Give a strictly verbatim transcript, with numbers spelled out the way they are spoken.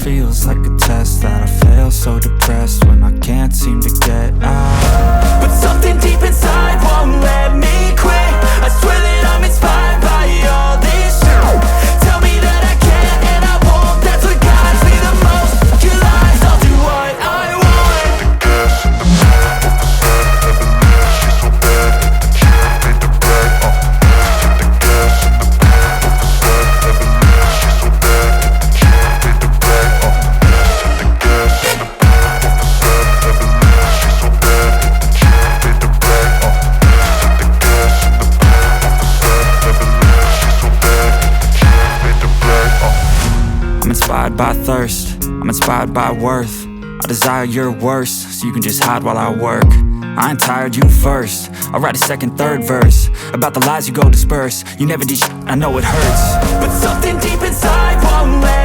Feels like a test that I fail, so depressed when I can't seem to get out. But something deep inside won't let me quit. I swear that I'm inspired by all this shit. Tell me that I can and I won't. That's what guides me the most. Your lies, I'll do what I want. I'm inspired by thirst, I'm inspired by worth. I desire your worst, so you can just hide while I work. I ain't tired, you first. I'll write a second, third verse about the lies you go disperse. You never did sh- I know it hurts. But something deep inside won't let